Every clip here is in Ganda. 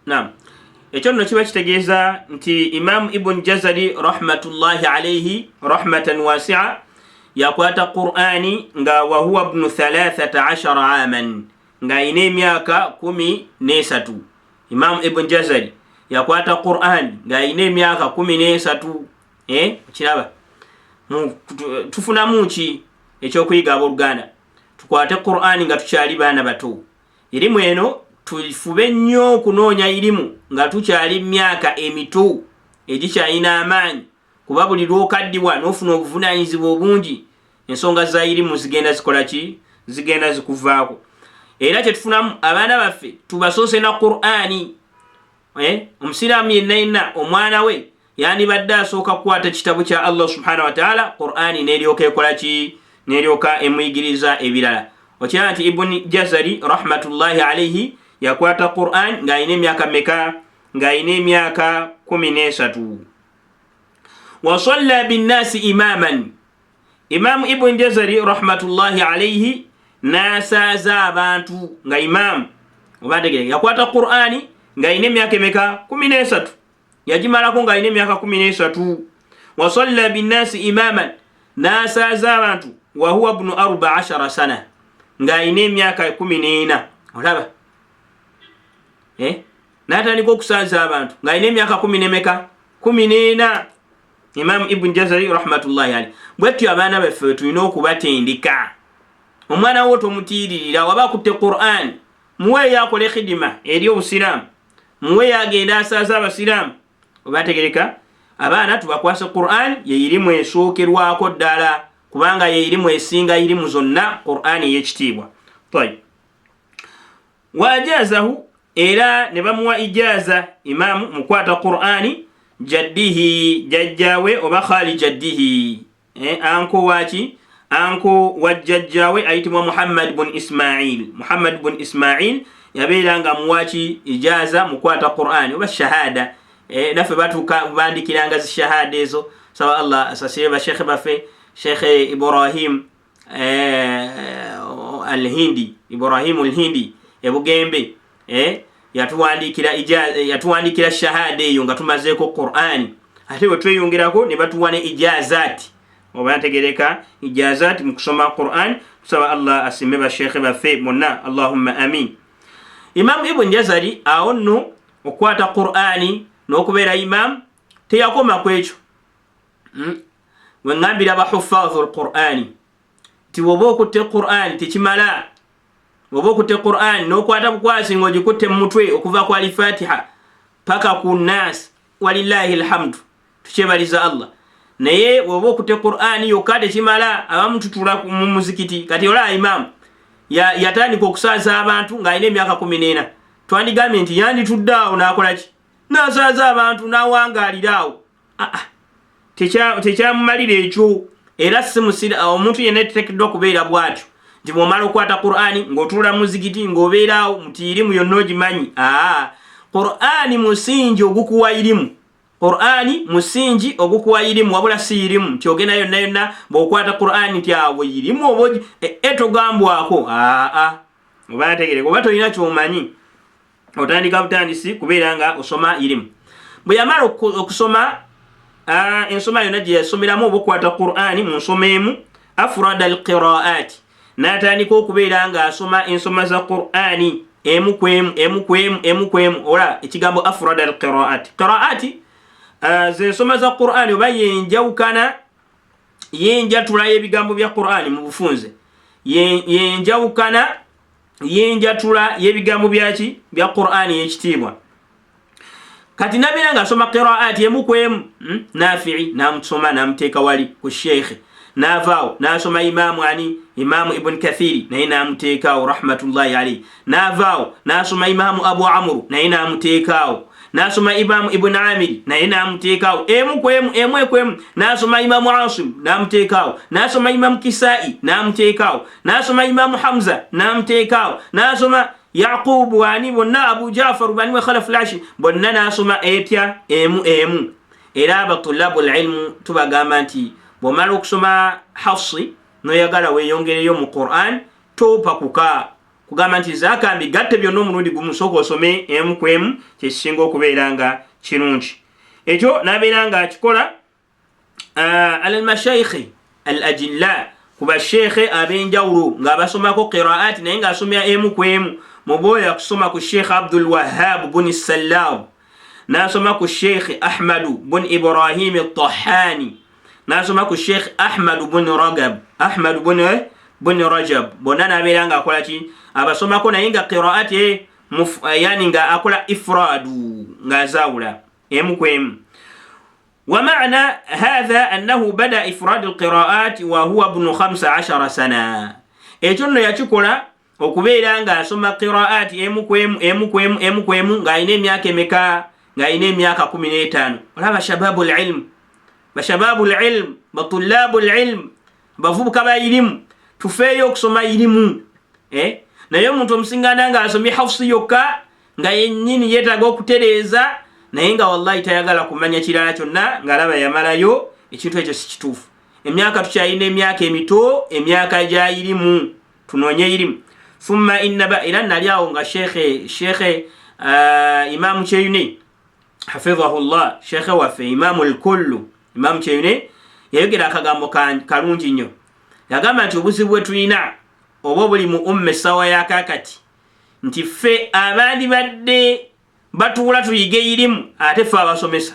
Nam, ekyo nno kiba kitegeeza nti Imamu Ibuni Jazari rahmatullahi alaihi rahmatan wasia yakwata Qur'ani nga wahuwa bnu 13 aman, ng'ayina emyaka 13. Imamu Ibuni Jazari yakwata Qur'ani ng'ayina emyaka 13. Kiraba tufunamu ki ekyokuyiga, abooluganda? Tukwate Qur'ani nga tukyali baana bato. Irimu eno tufube nnyo okunoonya irimu nga tukyali myaka emito egikyalina amaanyi, kuba buli lwokaddiwa n'ofuna obuvunanyizibwa obungi, ensonga za irimu zigenda zikola ki? Zigenda zikuvaako. Era kyetufunamu, abaana baffe tubasoose na Qur'ani. Omusiraamu yenna yenna omwana we yandibadde asooka kukwata kitabo kya Allah subhanahu wataala, Qur'ani, neryoka ekola ki? Neryoka emuyigiriza ebirala. Okiraba nti Ibuni Jazari rahmatullahi alaihi yakwata Quran ng'alina emyaka meka? Ng'alina emyaka 13. Wasalla binnasi imaman, Imamu Ibuni Jazari rahmatullahi alaihi n'asaaza abantu nga imamu. Oba ntegere, yakwata Qur'ani ng'alina emyaka emeka? 13. Yagimalako ng'alina emyaka 13. Wasalla binnasi imaman, n'asaaza abantu, wahuwa bnu 14 sana, ng'alina emyaka 14. Olaba, n'atandika okusaaza abantu ng'alina emyaka kumi nemeka? 14, Imamu Ibuni Jazari rahmatullahi alaihi. Bwetyo abaana baffe tulina okubatendeka. Omwana wo tomutiiririra. Waba akutte Quran, muweeyo akole khidima eri obusiraamu, muweeyo agenda asaaza abasiraamu. Obategereka, abaana tubakwase Quran, yeyirimu esookerwako ddala, kubanga yeyirimu esinga irimu zonna, Quran eyekitiibwa. Tayib, wa ajazahu, era ne bamuwa ijaza imamu mukwata Qur'ani, jaddihi, jajjawe oba khali jaddihi, anko waki? Anko wa jjajjawe ayitibwa Muhammad bun Ismail. Muhammad bun Ismail yabeera nga muwaki ijaza mukwata Qur'ani oba shahada. Naffe batuuka bandikiranga zi shahada ezo. Saba Allah asasire bashekhe baffe, Shekhe Ibrahim Alhindi, Ibrahimu Alhindi ebugembe, yatuwandikira shahada eyo nga tumazeeko Qur'ani. Ate bwe tweyongerako ne batuwa ne ijazati, oba ntegereka, ijazati mu kusoma Quran. Tusaba Allah asime bashekhe baffe bonna, allahumma amin. Imamu Ibuni Jazari awo nno okukwata Qur'ani n'okubeera imamu teyakoma ku ekyo. Weŋŋambira abahufaadhu lqur'ani nti bw'oba okutte Qur'ani tekimala. Bw'oba okutte Qur'ani n'okwata bukwasi ng'ogikutte mu mutwe okuva ku Alifatiha paka ku Nas, walillahi alhamdu, tukyebaliza Allah. Naye bw'oba okutte Qur'ani yokka tekimala. Abamu tutula mu muzikiti. Kati olaba imamu yatandika okusaaza abantu ng'alina emyaka 14. Twandigambye nti yanditudde awo n'akolaki? N'asaaza abantu n'awangaalira awo. Tekyamumalira ekyo. Era si musira omuntu yenna teteekeddwa kubeera bw'atyo nti bw'omala okukwata Qur'ani ng'otuula muzikiti ng'obeeraawo muti irimu yonna ogimanyi. Aa, Qur'ani musingi ogukuwa irimu. Qur'ani musingi ogukuwa irimu, wabula si irimu nti ogenda yonna yonna bw'okwata Qur'ani nti awo irimu oba etogambwako. Aa, oba ntegereka, oba tolina kyomanyi, otandika butandisi kubeera nga osoma irimu. Bwe yamala okusoma ensoma yonna gye yasomeramu oba okukwata Qur'ani mu nsoma emu, afrada alqiraati, n'atandika okubeera ng'asoma ensoma za Qur'ani emu kwemu, emu kwemu, emu kwemu. Ola ekigambo afrada alqiraati, qiraati zensoma za Qur'ani, oba yenjawukana yenjatula y'ebigambo bya Qur'ani mu bufunze, yenjawukana yenjatula y'ebigambo byaki? Bya Qur'ani y'ekitiibwa. Kati nabeera ng'asoma qiraati emu ku emu. Nafii namusoma namuteeka wali ku sheikhe, navaawo nasoma imamu ani? Imamu Ibuni Kathiri, naye namuteekaawo rahmatullahi alaihi. Navaawo nasoma Imamu Abu Amuru, naye namuteekaawo. Nasoma Imamu Ibuni Amiri, naye namuteekaawo. Emu ku emu, emu ku emu. Nasoma Imamu Asim, namuteekaawo. Nasoma Imamu Kisai, namuteekaawo. Nasoma Imamu Hamza, namuteekaawo. Nasoma Yaqubu ani, bonna, Abu Jafaru bani we Khalafu lashi, bonna nasoma etya? Emu emu. Era abatulabu lilmu tubagamba nti bwomala okusoma Hafsi noyagala weyongereyo mu Quran, topakuka. Kugamba nti zakambi gatte byonna omulundi gumu, sooka osome emu ku emu, kyekisinga okubeera nga kirungi. Ekyo n'abeera nga akikola ala almashaikhi al ajilla, ku basheekhe ab'enjawulo ng'abasomako qiraati, naye ng'asomera emu ku emu. Mubooyo akusoma ku Sheekh Abdul Wahab buni Sallab, n'asoma ku Sheekh Ahmadu bun Ibrahim Tahani, n'asoma ku Sheekh Ahmadu bun Ragab, Ahmadu bun Rajab, bonna n'abeera ng'akola ki? Abasomako, naye nga qiraati yani nga akola ifradu, ng'azaawula emu ku emu. ومعنى هذا أنه بدأ إفراد القراءات وهو ابن 15 سنة. Ekyo nno yakikola okubeera ng'asoma qiraati emu ku emu, emu ku emu, emu ku emu, ng'alina emyaka emeka? Ng'alina emyaka 15. Olaba shababu lilmu, bashababu lilmu, batulabu lilmu, bavubuka ba irimu, tufeeyo okusoma irimu, eh? Naye omuntu omusingana ng'asomye Hafusi yokka, nga yennyini yeetaaga okutereeza, naye nga wallahi tayagala kumanya kirala kyonna, ng'alaba yamalayo. Ekintu ekyo si kituufu. Emyaka tukyalina emyaka emito, emyaka gya irimu, tunoonye irimu. Thumma inna, era nali awo nga shekhe Imamu Kyeyune hafidhahullah, shekhe waffe Imamu lkullu, Imamu Kyeyune yayogera akagambo kalungi nnyo. Yagamba nti obuzibu bwe tulina oba obuli mu umma essaawa yakakati nti ffe abandi badde batuula tuyige irimu, ate ffe abasomesa.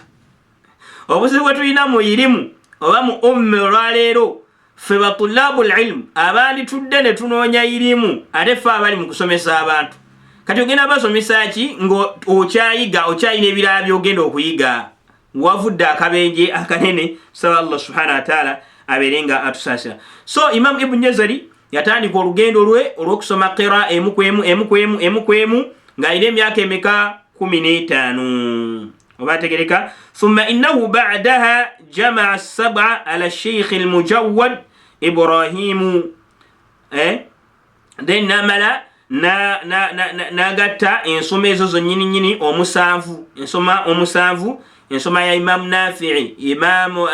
Obuzibu bwe tulina mu irimu oba mu umma olwaleero, ffe batulabu lilmu abandi tudde ne tunoonya irimu, ate ffe abali mu kusomesa abantu. Kati ogenda basomesa ki nga okyayiga, okyayina ebirala byogenda okuyiga? Wavudde akabenje akanene. Saba Allah subhanahu wataala abeere nga atusaasira. So Imamu Ibuni Jazari yatandika olugendo lwe olw'okusoma qira emu ku emu, emu ku emu, emu ku emu, ng'alina emyaka emeka? 15, oba ategereka. Thumma innahu badaha jamaa saba ala sheikh almujawad Ibrahimu, eh? Then namala nagatta ensoma ezo zonnyini nyini omusanvu, ensoma omusanvu, ensoma ya Imamu Nafii, Imamu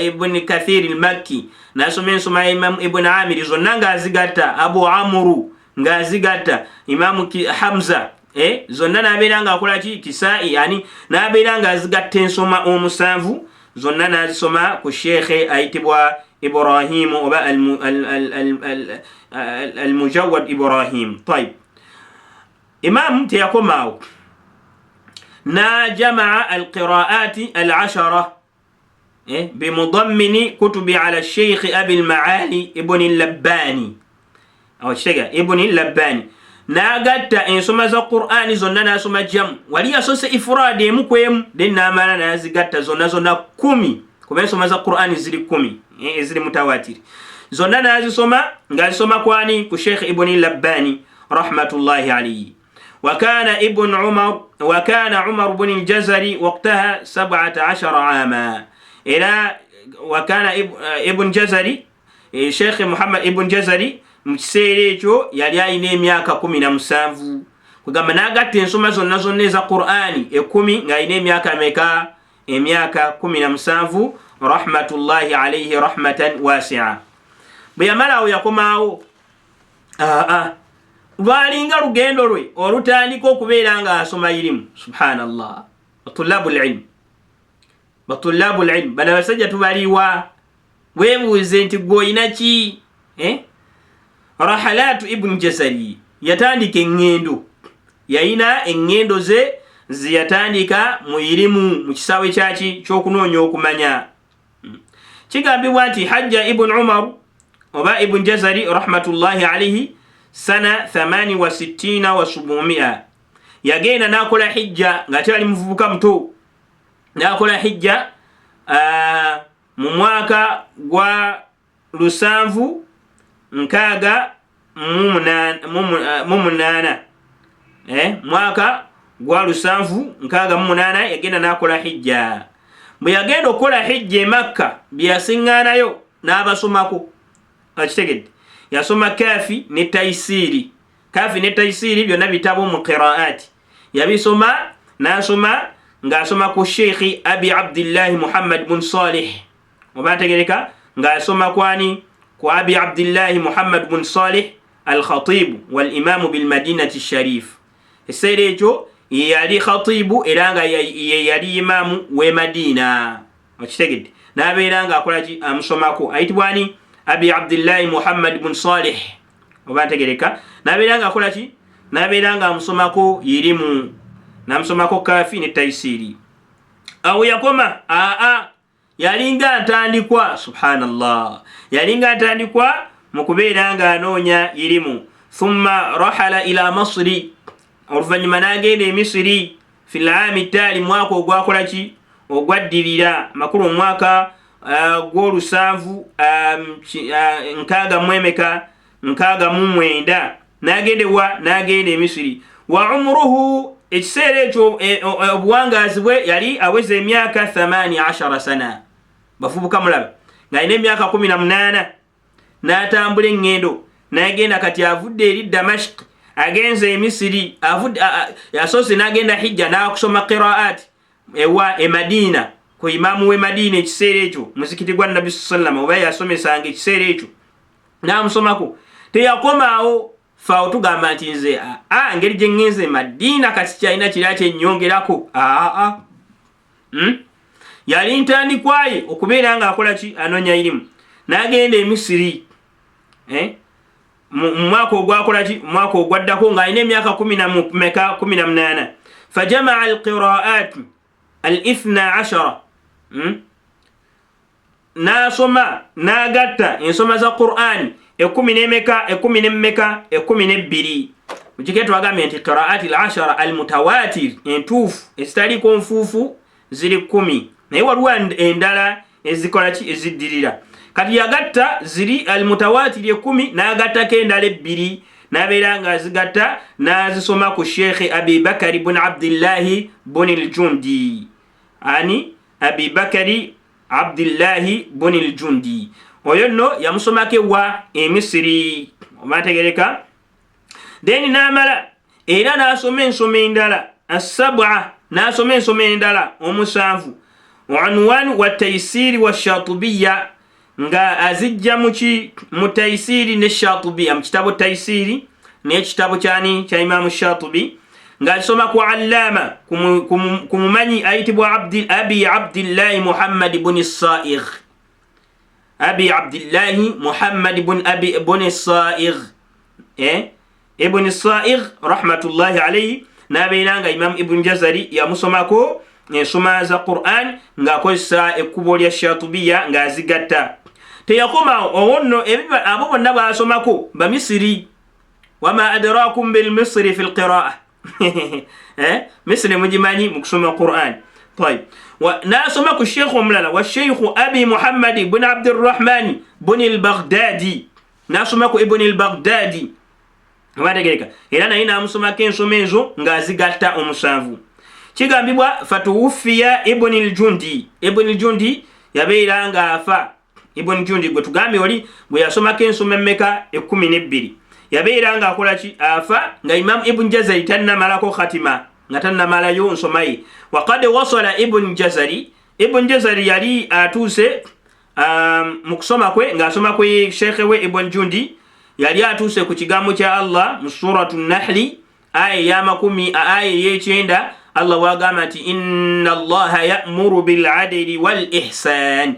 Ibuni Kathiri Lmakki, nasoma ensoma ya Imamu Ibuni Amiri, zonna ngaazigatta, Abu Amuru ngaazigatta, Imamu Hamza, eh? Zonna nabeera nga akola ki? Kisai, yani nabeera nga azigatta ensoma omusanvu zonna, nazisoma ku sheekhe ayitibwa Ibrahimu oba Almujawad Ibrahim. Tayib, imamu teyakomaawo, najamaa alqiraati alashara bimudammini kutubi ala sheikhi Abi Lmaali Ibuni Labbani, okitega, Ibuni Labbani, n'agatta ensoma za Qur'ani zonna, n'asoma jamu. Wali yasose ifuradi emu ku emu, then n'amala n'azigatta zonna zonna 10, kuba ensoma za Qur'ani ziri 10, eziri mutawatiri, zonna n'azisoma ng'azisoma kwani? Ku Sheikh Ibuni Labbani rahmatullahi alaihi. وكان ابن عمر وكان عمر بن الجزري وقتها 17 عاما. إلى وكان ابن جزري، Sheikh Muhammad Ibn Jazari, mu kiseera ekyo yali alina emyaka 17. Kugamba n'agatta ensoma zonna zonna eza Qur'ani 10 ng'alina emyaka meka? Emyaka 17, rahmatullahi alaihi rahmatan wasia. Bwe yamala awo yakomaawo? Aa, lwalinga lugendo lwe olutandika okubeera ng'asoma irimu. Subhanallah, batulabu lilmu, batulabu lilmu, bano abasajja tubaliwa. Weebuuze nti gwe oyina ki, eh? Rahalatu Ibuni Jazari, yatandika eŋŋendo, yayina eŋŋendo ze zeyatandika mu irimu, mu kisaawe kyaki? Kyokunoonya okumanya. Kigambibwa nti hajja Ibuni Umar oba Ibuni Jazari rahmatullahi alaihi sana 68 wa 700, yagenda n'akola hijja ng'akyali muvubuka muto, n'akola hijja mu mwaka gwa 768, mwaka gwa 768 yagenda n'akola hijja. Bwe yagenda okukola hijja e Makka, bye yasiŋŋaanayo n'abasomako, akitegedde, yasoma Kafi ne Taisiiri. Kafi ne Taisiiri byonna bitabo mu qiraati, yabisoma, n'asoma ng'asoma ku Sheikhi Abi Abdillahi Muhammad bun Salih, oba ntegereka, ng'asoma kwani? Ku Abi Abdillahi Muhammad bun Salih. Alkhatibu walimamu bilmadinati sharif. Ekiseera ekyo ye yali khatibu era nga ye yali imamu w'e Madiina. Okitegedde? N'abeera nga akola ki? Amusomako. Ayitibwa ani? Abi Abdillahi Muhammad bun Salih. Oba ntegereka? N'abeera nga akola ki? N'abeera nga amusomako irimu, n'amusomako Kaafi ne Taisiiri. Awo yakoma? Aa, yalinga ntandikwa. Subhanallah, yalinga ntandikwa mu kubeera nga anoonya irimu. Thumma rahala ila Masiri, oluvannyuma n'agenda e Misiri, fi laami taali, mwaka ogwakola ki? Ogwaddirira. Amakulu omwaka gw'olusanvu nkaaga mwemeka? 69. N'agenda ewa? N'agenda e Misiri. Wa umuruhu, ekiseera ekyo obuwangaazi bwe yali aweza emyaka 18 sana. Bavubuka mulaba ng'alina emyaka 18 n'atambula eŋŋendo n'agenda. Kati avudde eri Damashq, agenze e Misiri. Yasoose n'agenda Hijja, n'akusoma qiraat ewa? E Madiina, ku imaamu w'e Madiina ekiseera ekyo, muzikiti gwa Nabbi sallama oba yasomesanga ekiseera ekyo, n'amusomako. Teyakomaawo. Faawo tugamba nti nze aa ngeri gye ŋŋenze e Madiina, kati kyalina kira kyennyongerako. Aa, Yali ntandikwaye okubeera ng'akola ki? Anoonya irimu. N'agenda e Misiri, eh? Mu mwaka ogwakola ki? Mwaka ogwaddako, ng'alina emyaka kumi na meka? 18. Fajamaa alqiraat al ithna ashara, N'asoma n'agatta ensoma za Qur'ani ekumi nemeka? Ekumi nemmeka? 12. Mukike twagambye nti qiraati al ashara al mutawatir, entuufu ezitaliiko nfuufu, ziri 10, naye waliwo endala ezikola ki? Eziddirira. Kati yagatta ziri al mutawatir 10, n'agattako endala ebbiri, n'abeera nga azigatta n'azisoma ku Sheekhe Abibakari bun Abdillahi bun Ljundi. Ani? Abibakari Abdillahi bun Ljundi. Oyo nno yamusomako ewa? Emisiri. Obategereka? Then n'amala era n'asoma ensoma endala assab'a, n'asoma ensoma endala 7, unwan wa Taisiiri wa Shatubiya, nga azijja muki? Mu Taisiiri ne Shatubiya, mu kitabo Taisiiri n'ekitabo kyani? Kya Imamu Shatubi, ng'akisoma ku allama, ku mumanyi ayitibwa Abi Abdillahi Muhammadi buni Saigh. Abi Abdillahi Muhammadi bun abi buni Saigh, eh? Ibuni Saigh rahmatullahi alaihi. N'abeera nga Imamu Ibuni Jazari yamusomako ensoma za Quran ng'akozesa ekkubo lya Shatubiya ng'azigatta. Teyakomawo owo nno. Abo bonna basomako Bamisiri. Wama adrakum bilmisiri fi lqiraa, eh? Misiri mugimanyi mu kusoma Quran. Tayib, n'asoma ku sheikhu omulala, wa sheikhu Abi Muhammadi buni Abdirahmani buni Lbaghdadi. N'asoma ku Ibuni Lbaghdadi, obategereka? Era naye n'amusomako ensoma ezo ng'azigatta 7. Kigambibwa fatuwufiya Ibuni Ljundi. Ibuni Ljundi yabeera ng'afa. Ibuni Jundi gwe tugambye oli gwe yasomako ensoma emmeka? 12. Yabeera ng'akola ki? Afa nga Imamu Ibuni Jazari tannamalako khatima, nga tannamalayo nsoma ye. Wakad wasala Ibuni Jazari, Ibuni Jazari yali atuuse mu kusoma kwe, ng'asoma ku sheekhe we Ibuni Jundi, yali atuuse ku kigambo kya Allah mu Suratu Nahli, aya eyamakumi, aya ey'ekyenda, Allah wagamba nti inna Allaha yamuru biladili wal ihsan.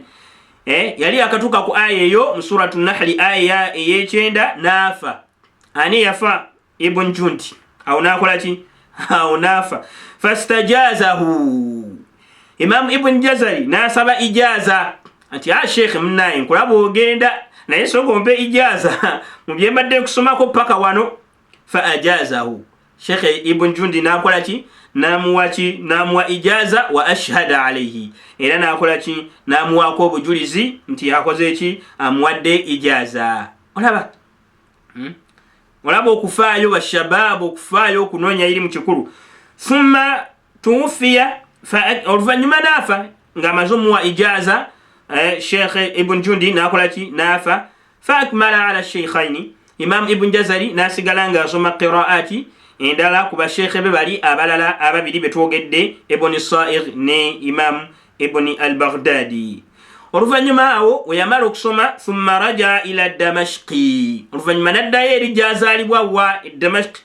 Eh, yali akatuuka ku aya eyo mu Suratu Nahli, aya ey'ekyenda, n'afa. Ani yafa? Ibun Jundi. Awo n'akola ki? Awo n'afa. Fastajazahu Imamu Ibuni Jazari, n'asaba ijaza nti a sheekhe munaye, nkulaba ogenda, naye sooka ompe ijaza mu bye mbadde nkusomako paka wano. Fa ajazahu Sheekhe Ibun Jundi, n'akola ki? N'amuwa ki? N'amuwa ijaza. Wa ashhada alaihi, era n'akola ki? N'amuwaako obujulizi nti akoze ki? Amuwadde ijaza. Olaba, Olaba okufaayo, bashabaabu, okufaayo okunoonya irimu kikulu. Thumma tuwufiya, oluvannyuma n'afa ng'amaze omuwa ijaza, eh, Sheekhe Ibun Jundi n'akola ki? N'afa. Faakmala ala sheikhaini, Imamu Ibun Jazari n'asigala ng'asoma qiraati endala ku basheekhe be bali abalala ababiri betwogedde, Ibuni Sair ne Imamu Ibuni Al Baghdadi. Oluvannyuma awo weyamala okusoma, thumma rajaa ila Damashqi, oluvannyuma naddayo eri gyazaalibwa wa e Damashqi.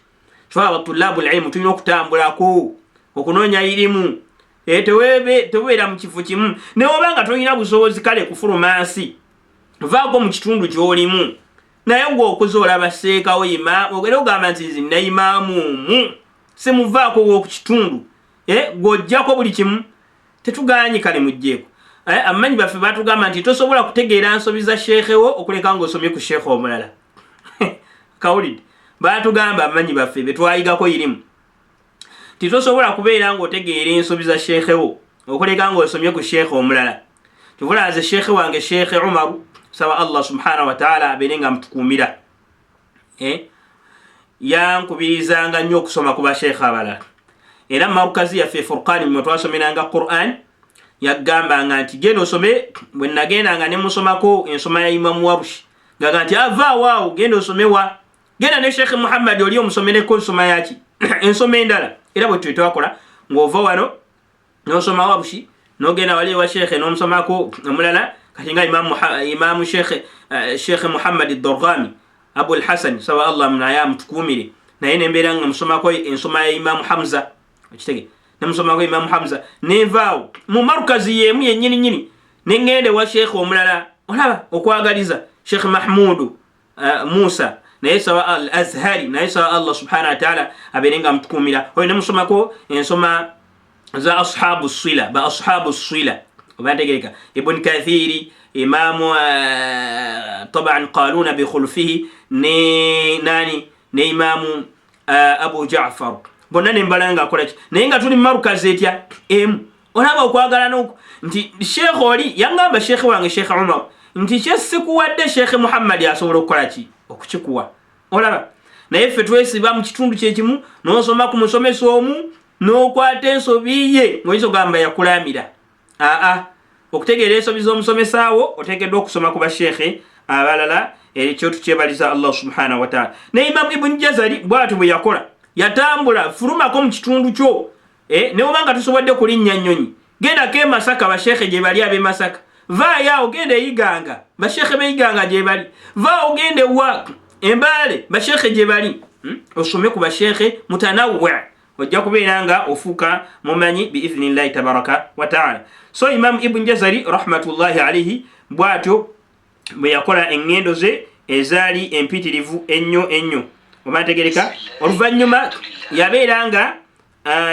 Kyova abatulabu lilmu tulina okutambulako okunoonya irimu, e, tewebeera mu kifo kimu. Newoba nga tolina busobozi kale kufuluma nsi, vaako mu kitundu kyolimu, naye gweokuze olaba seekawo era ogamba nti nze naimaamu omu simuvaako woku kitundu, eh, gwojjako buli kimu tetuganye kale mujjeeko. Eh, abamanyi baffe batugamba nti tosobola kutegeera nsobi za sheekhe wo okuleka ngaosomye ku sheekhe omulala. Kawulidde? Batugamba abamanyi baffe betwayigako irimu nti tosobola kubeera ngaotegeera ensobi za sheekhe wo okuleka ngaosomye ku sheekhe omulala. Kyovula nze sheekhe wange, Sheekhe Umaru, saba Allah subhanahu wataala abeere nga mutukuumira, eh? Yankubirizanga nnyo okusoma ku basheekhe abalala. Era marukazi yaffe Furqani mwe twasomeranga Quran, yagambanga nti genda osome. Bwe nagendanga ne musomako ensoma ya Imamu Warushi, gaga nti avaawo awo, genda osomewa, genda ne Sheekhe Muhammadi oli omusomereko ensoma yaki, ensoma endala. Era bwe twe twakola, ng'ova wano nosoma Warushi, nogenda wali ewa sheekhe nomusomako omulala. Kati nga imamu Sheekhe Muhammadi Dorghami Abul Hasan, saba Allah naye amutukuumire, naye nembeera nga musomako ensoma ya Imamu Hamza. Okitege? Nemusomako Imamu Hamza, nenvaawo mu marukazi yemu yennyini nyini, neŋŋenda ewa sheekhe omulala. Olaba okwagaliza Sheekh Mahmudu Musa, naye saba al Azhari, naye saba Allah subhanahu wataala abeere nga amutukuumira oyo, nemusomako ensoma za ashabu sila, ba ashabu sila, obantegereka, Ibn Kathiri, imamu taban Qaluna bikhulfihi, ne nani, ne Imamu Abu Jafar, bonna nembala nga akolaki, naye nga tuli marukazi etya emu. Olaba okwagala noku nti sheekhe oli yangamba, sheekhe wange Sheekhe Umar, nti kyesikuwadde Sheekhe Muhammadi asobola okukolaki, okukikuwa. Olaba, naye ffe twesiba mu kitundu kyekimu, nosoma ku musomesa omu, n'okwata ensobi ye ngaoyinza ogamba yakulamira. Aa, okutegeera ensobi z'omusomesaawo oteekeddwa okusoma ku basheekhe abalala. Ekyo tukyebaliza Allah subhanahu wataala. Ne Imamu Ibuni Jazari bwatyo bwe yakola, yatambula. Fulumako mu kitundu kyo, eh, newoba nga tosobodde kulinnya nnyonyi, gendako e Masaka, basheekhe gye bali ab'e Masaka. Vaayo awo genda eyiganga, basheekhe b'eyiganga gye bali. Vaawo genda ewa Embaale, basheekhe gye bali. Osome ku basheekhe mutanawe, ojja kubeera nga ofuuka mumanyi biidhnillahi tabaraka wataala. So Imamu Ibuni Jazari rahmatullahi alaihi bwatyo bwe yakola eŋŋendo ze ezaali empitirivu ennyo ennyo, oba ntegereka. Oluvannyuma yabeera nga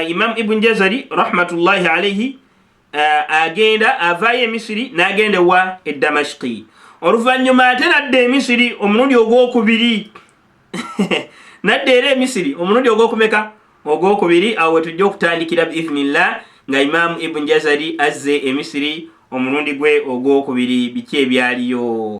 Imamu Ibuni Jazari rahmatullahi alaihi agenda avaayo Emisiri n'agenda ewa Edamashiki. Oluvannyuma ate nadda Emisiri omulundi ogwokubiri, nadda era Emisiri omulundi ogwokumeka, ogwokubiri. Awo wetujja okutandikira biithnillah nga Imamu Ibuni Jazari azze Emisiri omulundi gwe ogwokubiri, biki ebyaliyo.